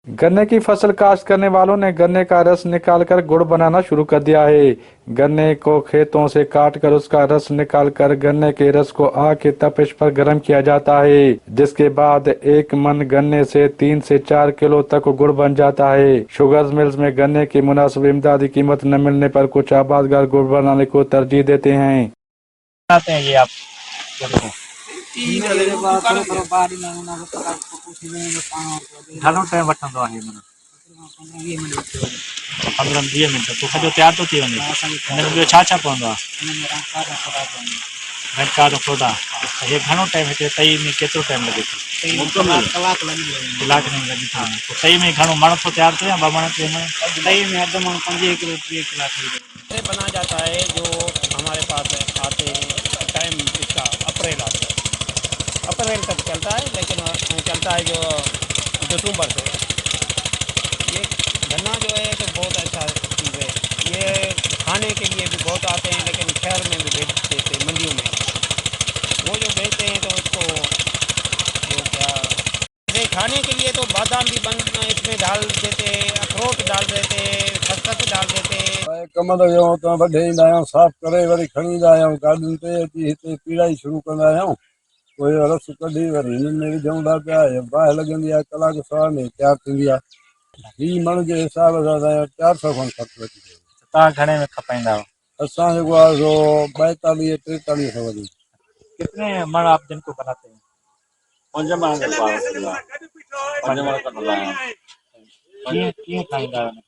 गन्ने की फसल काश्त करने वालों ने गन्ने का रस निकालकर गुड़ बनाना शुरू कर दिया है। गन्ने को खेतों से काटकर उसका रस निकालकर गन्ने के रस को आग की तपिश पर गर्म किया जाता है, जिसके बाद एक मन गन्ने से 3 से 4 किलो तक गुड़ बन जाता है। शुगर मिल्स में गन्ने की मुनासिब इमदादी कीमत न मिलने पर कुछ आबादगार गुड़ बनाने को तरजीह देते हैं। बनाते हैं ये आप गुड़ को? घणो टाइम वठंदो आहे? माना 15-20 मिंट पोइ सॼो तयारु थो थी वञे। हिन में ॿियो छा छा पवंदो आहे? रंग सोडा। त हे घणो टाइम हिते तई में केतिरो टाइम लॻे थो? कलाक लॻी वञे। कलाक में लॻे थो। पोइ तई में घणो मण थो तयारु थिए या 2 मण, 3 मण? दही में अध मण, 5 किलो, 3 किलो थी से बना जाता है। जो हमारे पास आते हैं, टाइम इसका अप्रैल आता है, अप्रैल तक चलता है, लेकिन चलता है जो दिसंबर से। ये गन्ना जो है तो बहुत अच्छा चीज़ है। ये खाने के लिए भी बहुत आते हैं, लेकिन शहर में भी बेच देते हैं, मंडियों में। वो जो बेचते हैं तो उसको जो क्या जैसे खाने के लिए तो बादाम भी बन इसमें डाल देते हैं, अखरोट डाल देते हैं, खसखस डाल देते हैं। ऐं कमंद जो उतां वढे ईंदा आहियूं, साफ़ करे वरी खणी ईंदा आहियूं गाॾियुनि ते, अची हिते पीड़ाई शुरू कंदा आहियूं। पोइ रस कढी वरी हिननि में विझूं था पिया। बाहि लॻंदी आहे, कलाक सवा में तयारु थींदी आहे। हीअ मण जे हिसाब सां असांजो 400 खनि ख़र्चु अची थो। तव्हां घणे में खपाईंदा आहियो? असां जेको आहे सो 42, 43 सौ वरी। कितने मण आप दिन को बनाते हैं? 5 मण जेको आहे 5 मण कंदा आहियूं। कीअं कीअं ठाहींदा आहियो?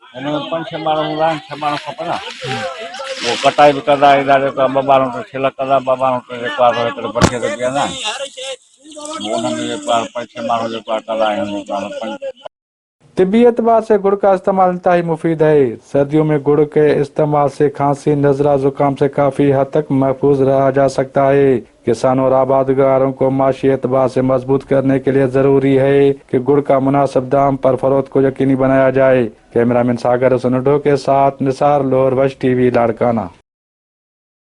हिन में 5, 6 माण्हू हूंदा आहिनि, 6 माण्हू खपनि। उहो कटाई बि कंदा ईंदा, जेको आहे 2 माण्हू टे छिल कंदा, 2 माण्हू टे जेको आहे हिकिड़े भठे ते बीहंदा आहिनि। उन्हनि में जेको आहे 5, 6 माण्हू जेको आहे कंदा आहियूं जेको आहे पंज। तिबी एतबार से गुड़ का इस्तेमाल इंतहाई मुफीद है। सर्दियों में गुड़ के इस्तेमाल से खांसी, नज़ला, जुकाम से काफ़ी हद तक महफूज रहा जा सकता है। किसानों और आबादगारों को माशी एतबार से मजबूत करने के लिए ज़रूरी है कि गुड़ का मुनासिब दाम पर फरोख्त को यकीनी बनाया जाए। कैमरामैन सागर हुसैन के साथ निसार लोहर, वश टीवी, लाड़काना।